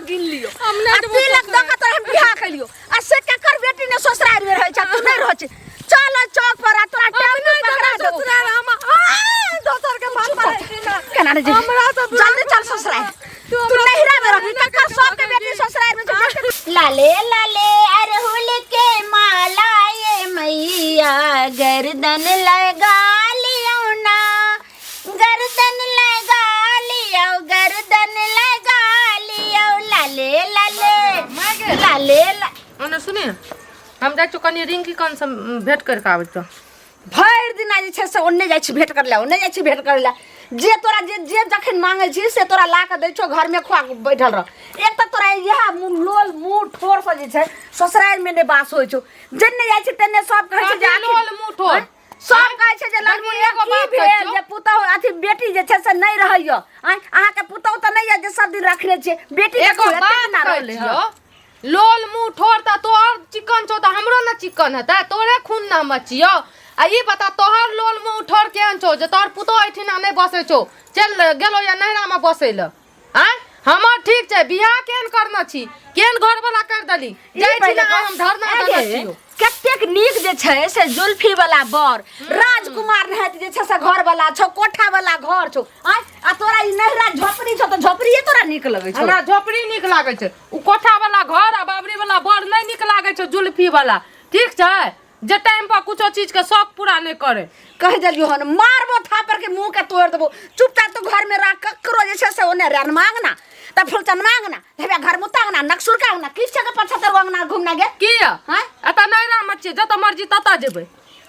गिन लियो। हम नहि आ जेबौ तिलक दऽ ससुरारि। कऽ तोरा हम बियाह केलियो आ से केकर बेटी ने ससुरारि मे रहै छै तू नहि रहै छै। चल ओहि चौक पर आ तोरा हम टेम्पू नहि पकड़ा जेबै देबौ। ससुरारि हम आ दोसर के बात पर केना रे जेबही? हमरा से जल्दी चल ससुरारि। तू तू हमरा नैहरा में रहबी ससुरारि ककर सबके बेटी ससुरारि में छै। लाले लाले अरहुल के माला ये मैया गर्दन लगा लियो ना, गर्दन लगा लियो, गर्दन लगा लियो, लाले लाले लाले ला। ओने सुनी, हम जाइ छियौ कनि रिंकी कन से भेंट करि कऽ आबै छियौ। भरि दिना जे छै से ओन्ने जाइ छी भेंट करै लए, ओन्ने जाइ छी भेंट करै लए। जे तोरा जे जे जखन मांगै छी से तोरा ला कऽ दै छौ, घरमे खुआ कऽ बैठल रह। एक तऽ तोरा इएह मुँह लोल मुँह ठोरसँ जे छै ससुरारिमे नहि बास होइ छौ। जेन्ने जाइ छी तेन्ने सब कहै छै जे कथी आखिर लोल मुँह ठोर? आँय? सब कहै छै जे लड़की लड़की एगो की बात कहै भेल छियौ। जे पुतहु अथी बेटी जे छै से नहि रहैया। आँय, अहाँके पुतहु तऽ नहि यऽ जे सब दिन रखने छियै बेटी। एगो देखू, एतेक बात दिना कहै रहलै हँ। छियौ, लोल मुँह ठोर तऽ तोहर चिकन छौ तऽ हमरो ने चिकन हेतै, तोरे खून ने हमर छियौ। आ ई बता तोहर लोल मुँह ठोर केहन छौ जे तोहर पुतोह एहिठिना नहि बसै छौ, चलि गेलौ या नैहरामे बसै लए? आँय, हमर ठीक छै, बियाह केहन करने छी, केहन घरवला करि देली? ई जाइ छी पहिले ने हम धरना आगे, देने छियौ। कतेक नीक जे छै से जुल्फी वाला बर राजकुमार रहत जे छै से घर वाला छौ, कोठा वाला घर छौ। आँय, आ तोरा ई नैहरा झोपड़ी छौ तऽ झोपड़िए तोरा नीक लगै छौ? हमरा झोपड़ी नीक लागै छै, ओ कोठा वाला घर आ बाबरी वाला बर नहि नीक लागै छै। जुल्फी वाला ठीक छै जे टाइम पर कुछो चीज के शौक पूरा नहि करे। कहि देलियौ हन, मारबो थापर के मुंह के तोड़ देबो। चुपचाप तू घर में रह, ककरो जे छै से ओने रन मांगना त फुलचन मांगना हेबे घर मुता अंगना नक्सुर का अंगना किछ के 75 गो अंगना घूमना गे। किया? हाँ? एतऽ नैहरा मे छियै, जतऽ मर्जी ततऽ जेबै।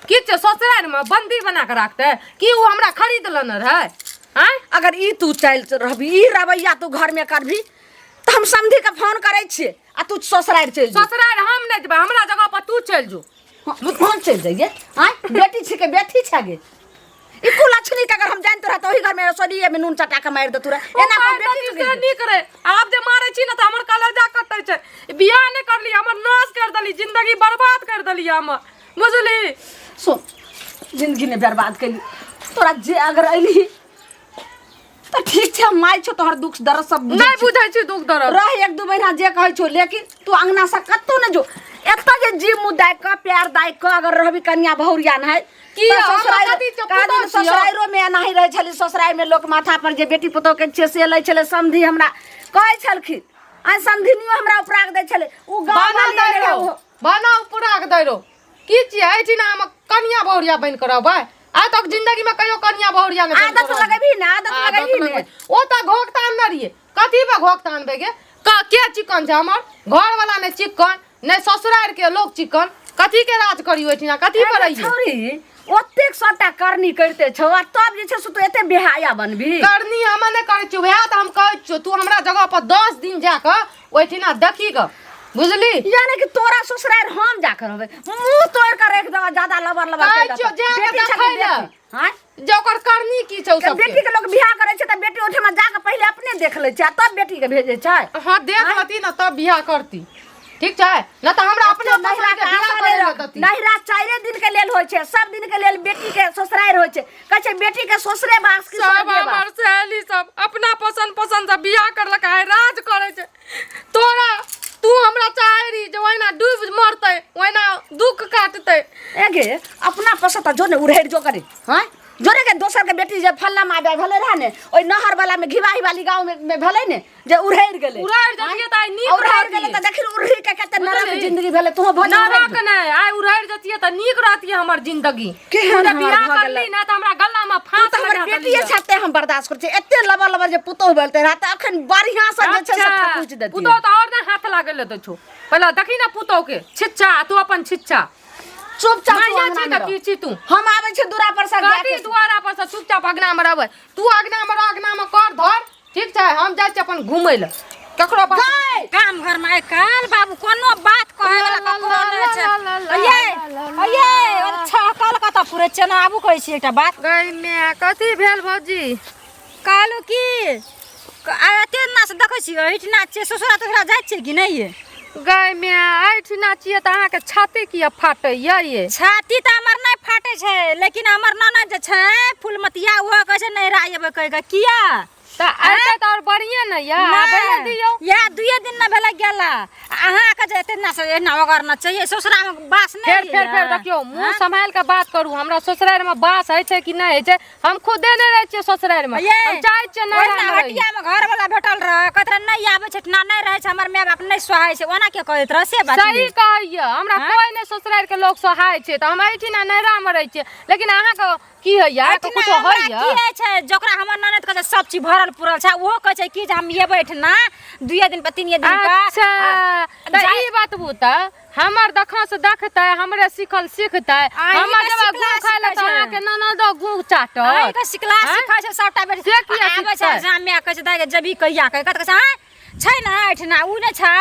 की छै ससुरारि मे बंदी बना के राखतै की? ओ हमरा खरीद लेने रहै? आँय, अगर ई तू चलि रहबी, ई रवैया तू घर में करबी तऽ हम समधी के फोन करै छियै आ तू ससुरारि चलि जो। ससुरारि हम नहि जेबै, हमरा जगह पर तू चलि जो। हम चलि जाइए? आँय, बेटी छिकै बेटी छै गे। ई कुलक्षणी के अगर हम जानते रह तऽ ओही घर में रसोईये में नून चटा के मारि देतू रहे। एना कोइ बेटी से नीक रहे। आब जे मारै छी ने तऽ हमर कलेजा कटै छै। बियाह नहि करली, हमर नाश कर देली, जिंदगी बर्बाद कर देली हमर, बुझली? सुन, जिंदगी ने बर्बाद कैली तोरा। जे अगर अयली तऽ ठीक छै, हम माय छौ, तोहर दुख दर्द सब बुझै नहि छी। बुझै छी दुख दर्द। रह एक दू महीना जे कहै छौ, लेकिन तू अंगना से कतौ नहि जो। एतऽ जे जी मुँह दाय कऽ प्यार दाय कऽ अगर रहबी कनिया बहुरिया नहि की तऽ हम ससुरारि कथी छियौ, कहाँ दिन पुतहु छियौ? ससुरारिरो मे एनाही रहै छली। ससुरारि मे लोक माथा पर जे बेटी पुतहु के छियै से लै छलै। समधी हमरा कहै छलखिन आ समधिनियो हमरा उपराग दै छलै ओ गाँव बना वाली दै रहै रहो, ओहो। बना उपराग दै रहो। की छियै एहिठिना हम कनिया बहुरिया बनि कऽ रहबै? आइ तक जिंदगी में कहियो कनिया बहुरिया नहीं आदत लगेबही ने, आदत लगेबही ने। ओ तऽ घोक तान ने रहियै। कथी पे घोक तानबै गे? के चिकन छै हमर घर वाला? नहि चिकन, नहि ससुरारि के लोग चिकन। कथी के राज करियो एहिठिना? कथी पर रहियै? छौरी ओतेक सबटा करनी करिते छौ आ तब जे छै से तू एते बेहाया बनबी? करनी हम नहि करै छियौ, वएह तऽ हम कहै छियौ, तू हमरा जगह पर 10 दिन जा कऽ ओहिठिना देखी गऽ, बुझली? यानी कि तोरा ससुरारि हम जा कऽ रहबै, मुँह तोड़ि कऽ राखि देबऽ ज्यादा लबर लबर कहै केलक। छियौ, जा कऽ बेटी छथिन देखै लए। बेटी, आँय? जे ओकर करनी की छै ओ के सबके। बेटी के लोक बियाह करै छै तऽ बेटी ओहिठमा जा कऽ पहिले अपने देख लै छै आ तब बेटी के भेजै छै। हाँ, देख लेती ने तब बियाह करती, ठीक छै न? तऽ हमरा अपने एते नहिरा पसंद के के बियाह आशा करै नहि लए रख। देती। नहिरा चारिे दिन के लेल होइ छै, सब दिन के लेल बेटी के ससुरारि होइ छै। कहै छै बेटी के ससुरे बास की सब स्वर्गे बास। हमर सहेली सब अपना पसंद पसंद से बियाह करलक, आइ राज करै छै। तोरा तू हमरा चाहे रही जे ओहिना डूबि मरतै, ओहिना दुख काटतै। ए गे, अपना पसंद तऽ जो ने उड़ेड़ जो करे। हाँ, जोरे के दोसर के बेटी जे फल्ला माय भेलै रहे ने, ओहि नहर वाला में घिवाही वाली गाँव में, में भेलै ने जे उड़ेड़ गेलै। उड़ैड़ जतियै तऽ आइ नीक उड़ेड़ रहतियै। गेलै तऽ देखिन उड़ही के कते नरक बुझलिही? जिंदगी भेलै। तू भऽ नरक नहि, आइ उड़ैड़ जतियै तऽ नीक रहतियै हमर जिंदगी। केहन तू जे हमर बियाह भऽ करली गेलै? ने तऽ हमरा गला में तू फांस तऽ हमर लगा बेटिए देलियै। छते हम बर्दाश्त करै छियै। एते लबर लबर जे पुतोहु भेलतै रहै तऽ अखन बढ़िआँ से जे छै से अच्छा, थकुचि देतियै। पुतोहु तऽ और ने हाथ लागल लेते छौ। पहिले देखी ने पुतोहु के छिच्छा, तू अपन छिच्छा। चुपचाप तू माइया अंगना छी मे तऽ रह। की छी तू? हम आबै छियै दूरा पर से कथी गाय के। दुआरा पर से? चुपचाप अगना में रहबै तू, अगना में रह, अगना में कर धर, ठीक छै? हम जाइ छी अपन घुमै लए, ककरो बात गाय गाम घर में आइ काल्हि बाबू कोनो बात कहै वाला ककरो नहि छै। अये अये, अच्छा काल कतऽ पुरै छियै ने? आबू, कहै छी एकटा बात। गई मैं, कथी भेल भौजी? कहलहुँ की आइ एते नाच देखै छियै, एहिठिना छियै, ससुरा तसुरा जाइ छियै कि नहि ये? गई मैं, एहिठिना छियै तऽ अहाँके छाती किया फाटैया ये? छाती तऽ हमर नहि फाटै छै, लेकिन हमर ननद जे छै फूलमतिया, ओहो कहै छै नैहरा अयबै कहि कऽ। किया तऽ अयतै तऽ आओर बढ़िएँ ने यऽ, आबै लए दियौ। इएह दुइए दिन न भेलै गेला अहाँके जे एते ना से एना ओगरना चाहिए ससुरामे बास नहि फेर फेर फेर होइए। देखियौ मुँह सम्हालि कऽ बात करू हमरा ससुरारि मे बास होइ छै कि नहि होइ छै हम खुदे नहि रहै छियै ससुरारि मे ये, हम चाहै छियै ओहिना नैहरा मे रही। हटियामे घरवला भेटल रहै कहैत रहै नहि आबै छै ना नहि रहै छै हमर माय बाप नहि सोहाइ छै ओना के कहैत रहै से बात सही कहैया हमरा कोई नहि ससुरारि के लोक सोहाइ छै तऽ हम एहिठिना नैहरा मे रहै छियै लेकिन अहाँके की होइया अहाँके एहिठिना कुछो हमरा होइया की होइ छै जकरा हमर ननद कहै छै सब चीज भरल पुरल छै ओहो कहै छै कि जे हम एबै एहिठिना दुइये दिन पर तीनिये दिन पर अच्छा तऽ जाय- ई बात तऽ हमर देखा से देखतै हमरे सिखल सिखतै अहीं हमर के जब सिखला गू खाय ले सिखै तऽ छै। अहाँके ननदो गू चाटत अहींके सिखला आँय? सिखै छै सबटा बेटी से किया आबै छै सिखतै? जामे कहै छै दाइ गे जेबही कहिया कहि कहै छै आँय छै ने एहिठिना ओ नहि छै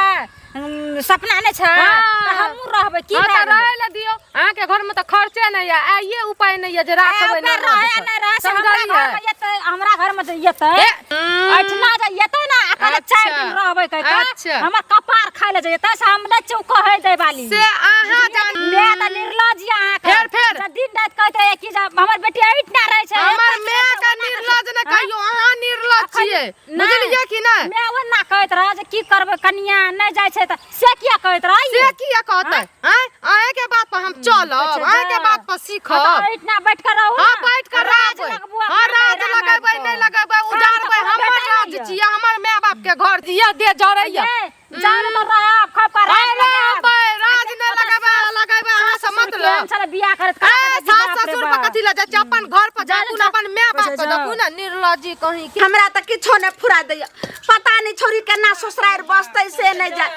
सपना नहि छै हाँ। तऽ हमहूँ रहबै की हाँ, भए तऽ गेलै? रहै लए दियौ अहाँके घरमे तऽ खर्चे नहि यऽ आइए उपाय नहि यऽ जे राखबै ए, ओकर रहै नहि रहै से हमरा समझलियै? घरमे एतै हमरा घरमे जे एतै ए, एहिठिना जे एतै ने आ कहले 4 दिन अच्छा। रहबै कहि कऽ अच्छा। हमर कपार खाय लए जे एतै से हम नहि चौ कहै दै वाली से अहाँ जान मैं तऽ निर्लज यऽ अहाँके फेर, फेर। जे दिन राति कहैत रहै कि जे हमर बेटी एहिठिना रहै छै हमर एतऽ माय रहै के छै, ओना निर्लज रहै ने छै। कहियो अहाँ निर्लज अखन छियै नहि। बुझलियै कि नहि मैं ओना कहैत रहै जे की करबै कनिया नहि जाइ छै तऽ से किया कहैत रहै से किया कहतै आँय अहाँके बात पर हम चलब अच्छा, अहाँके जा। बात पर हाँ, सीखब तऽ एहिठिना बैठ कऽ रहू हाँ ने। बैठ कर राज रहबै लगबू हाँ अपना राज नैहरामे लगेबै आबि कऽ। नहि लगेबै काम तऽ उजाड़बै कोनो हमर भेटै राज नहि यऽ। छियै हमर माय बाप के घर छियै दे जरैया ये, जान तऽ रहब खब कऽ राज अरे लगायब। रहबै राज नहि लगेबै लगेबै अहाँ से ससुर केहन मतलब छलै बियाह करैत ए कना सास ससुर पर कथी लए जाइ छै अपन घर पर जा, जाकू जा। ने अपन माय बाप के जा। देखू ने निर्लज्जी कहीं के हमरा तऽ किछो नहि फुरा दैया पता नहि छौरी केना ससुरारि बसतै से नहि जाय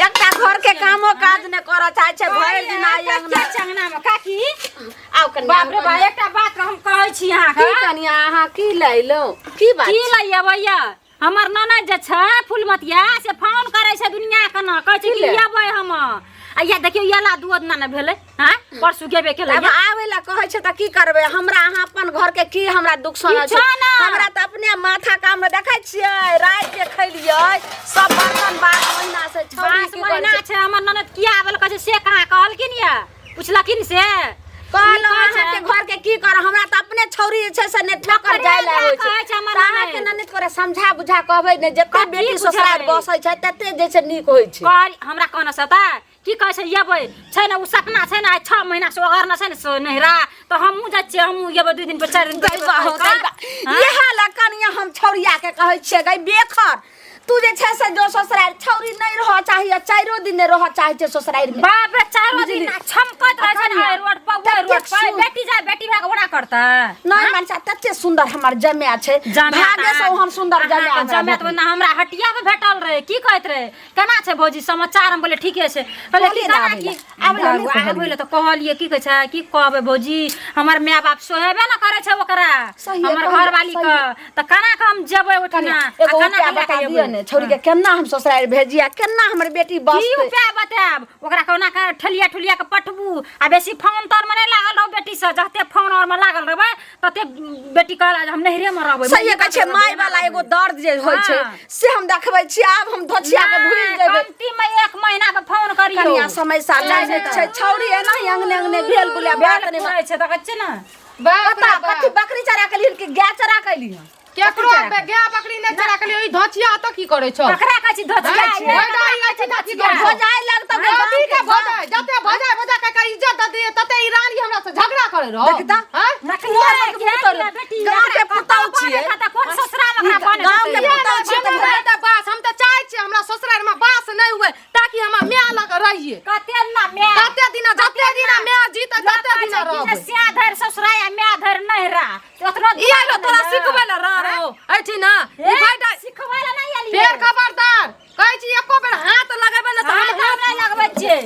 एकटा घर के कामो काज नहि करऽ चाहै छै भरि दिन आइ अङ्गना अंगना में काकी आउ कनिया बाप रे बा एकटा बात हम कहै छी अहाँके की कनिया अहाँ की लैलहुँ की बात की लैया भैया हमर ननद जे छै फूलमतिया से फोन करै छै दुनिया के न कहै छै की कि ले? अबै हम आ या देखियौ एला दू दिना ने भेलै हँ परसू गेबे केलै आब आबै लए कहै छै तऽ की करबै हमरा अहाँ अपन घर के की हमरा दुख सुनै किछो छै ना। हमरा तऽ अपने माथा काम देखै छियै राति के खैलियै सब बर्तन बास महीना से छौरी बास की करै महीना छै छै हमर ननद किया आबै लए कहै छै से कहाँ कहलखिन या पुछलखिन से कहलहुँ ई कहै छै। अहाँके घर के की करब हमरा तऽ अपने छौरी जे छै से ने ठोकर ओकरे जाय लए होइ कहै छै छै हमर तऽ अहाँके ननद। ननद करे समझा बुझा कहबै ने जते कथी बेटी ससुराल बुझेबै? बसै छै तते जे छै नीक होइ छै कहल हमरा कहने से तऽ की कहै छै एबै छै ने ओ सपना छै ने आइ 6 महीना से ओगरने छै ने से नहिरा तऽ हमहूँ जाइ छियै हमहूँ एबै 2 दिन पर 4 दिन पर गई बा हो गई बा इएह लए कनिया हम छौरिया के कहै छियै गई बेखर तू जे छै से जो ससुरारि छौरी नहि रहऽ चाही आ चारिो दिन नहि रहऽ चाहै छै ससुरारि मे बाप रे चारो दिन बुझली? आ छमकैत रहै छै ने रोड पर ओहि ततेक रोड पर बेटी जाय बेटी भाग ओना करतै नहि मनसा तते सुंदर हमर जमाय छै जमाय भागे से हम सुंदर जमाय अहाँके जमाय तऽ ओना हमरा हटिया पे भेटल रहे की कहैत रहे केना छै भौजी समाचार हम बोले ठीके छै कहले की कहलियै ने केना आबै की लए। आबै लए नहि कहलियै। आबै लए तऽ कहलियै की कहै छै की कहबै भौजी हमर माय बाप सोहेबे ने करै छै ओकरा सहिए हमर कहलियै, घरवाली के तऽ केना के हम जेबै ओहिठिना आ एगो केना उपाय के लए बता के दिअ एबै ने छौरी के केना हम ससुरारि भेजिया केना हमर बेटी की बसतै उपाय बतायब ओकरा कोना के ठेलिया ठुलिया के पठबू आ बेसी फोन तोन में नहि लागल रहू बेटी से जते फोन और में लागल रहबै तते बेटी कहला जे हम नैहरे में रहबै सही कहै छै माय वाला एगो दर्द जे होइ छै हाँ। से हम देखबै छी आब हम धोछिया के भूलि जेबै कमती में 1 महीना के फोन करियौ कनिया समय साल नहि छै छौरी एनाही अंगने अंगने भेल बुलिया बात नहि छै छै तऽ कहै छै ने बाप रे कता बाप। कथी बकरी चरा के लिहन कि गाय चरा के लिहन केकरो गाय बकरी नहि चरा के लियो ई धोछिया तऽ की करै छौ ककरा कहै छी धोछिया हैं? ये? भोजाइ जाइ छै तऽ की करै छौ? भोजाइ लगतौ कथी गाँव के के भोजाइ? जते भोजाइ भोजा कऽ के इज्जत दऽ दियै तते ई रानी हमरा से झगड़ा करै रहौ। देख तऽ। हैं? नकलिया रे, केहन रे बेटी, गाँव के एकरा पुतहु कतऽ छियै। बने छै, कोन ससुरा मे ओकरा बने गाँव के देतै? पुतहु छियै तऽ हमरा तऽ बास हम तऽ चाहै छियै हमरा ससुरारिमे बास नहि हुए ताकि हमरा माय लग रहियै कते ना माय तते दिना जते दिना माय जीतै तते दिना कि जे रहबै स्या धरि ससुरा आ माय धरि नहिरा ओतनो ई आइलो तोरा सिखबै लए रह रहो एहिठिना ई भाइ सिखबै लए नहि एलियै फेर खबरदार कहै छी एको बेर हाथ लगेबै ने तऽ हाथ हम हम नहि लगबै छियै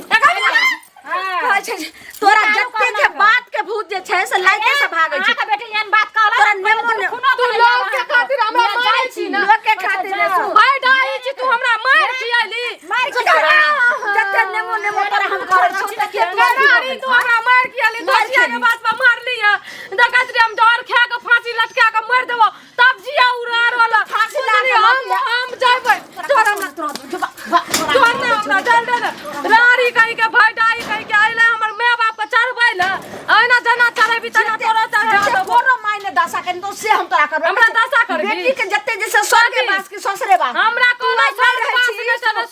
कहै छै जे तोरा जते जे बात के भूत जे छै से लाइटे से भागै छै अहाँके बेटी एहन बात कहलक तोरा नेमो ने- तू लोग के खातिर हमरा मारै छी ने लोग के खातिर ने सुन। भाइ डाही छी तू हमरा मार छी आइली मारि के जते नेमो नेमो तोरा हम करै छौ तते नारी तू हमरा मार की आइली दोसिया के बात पर मारली है देखैत रही हम डर खा के फांसी लटका के मार देबो तब जिया उड़ा रहल फांसी लगा के हम हम जाइबै तोरा हमरा तोर ना हमरा डर डर रानी कहि के भाई डाई कहि के आइले हमर माय बाप के चढ़बै ले अहिना जना चढ़ेबी तना तोरो चढ़ा जते देबो कोनो मायने दशा केने तो से हम तोरा करबै हमरा दशा करबी? बेटी के जते जैसे स्वर्गे कथी? बास की ससुरे बास हमरा कोनो तू नहि स्वर्ग रहै बास छी, नहि छै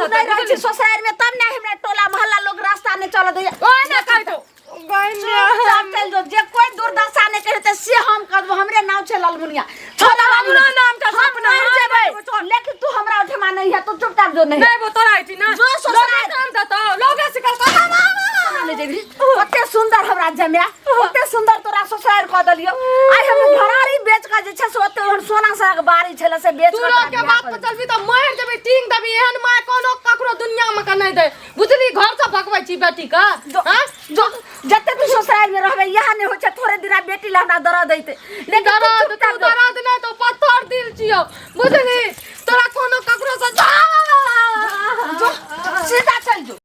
तू होतै नहीं रहै छी ससुरारि में तब ने हमरा टोला मोहल्ला लोग रास्ता नहीं चलऽ दैया। ओए ना कहै छौ। चुपचाप चलि जो, जे कोई दुर्दशा नहीं करते से हम करबो। हमरे नाम छै ललमुनिया छोला वाली। हमरो नाम छै हम सपना। मरि जेबै लेकिन तू हमरा ओठमा नहीं है, तू चुपचाप जो नहीं। नहीं वो तोरा ऐठी ना जो ससुरारि। लोगे काम देतौ लोगे सिखल नहीं जेबही। ओते सुंदर हमरा जमाय, ओते सुंदर तोरा ससुरारि कऽ देलियौ। आइ हम घरारी बेच कऽ जे छै से ओते ओहन सोना सनक बाड़ी छलै से बेच तू कऽ लोग तोरा के बियाह बात कऽ पर चलबी तऽ मरि जेबी, टींग देबी। एहन माय कोनो ककरो दुनिया में के नहीं दे, बुझली? घर से भगबै छी बेटी के। जो हाँ? जो जते तू ससुराल में रहबे इएह नहि होइ छै। थोड़े दिना बेटी ला हमरा दर्द अइते, लेकिन तू दर्द चुपचाप तू जो। दर्द नहीं तो पत्थर दिल छियो, बुझली?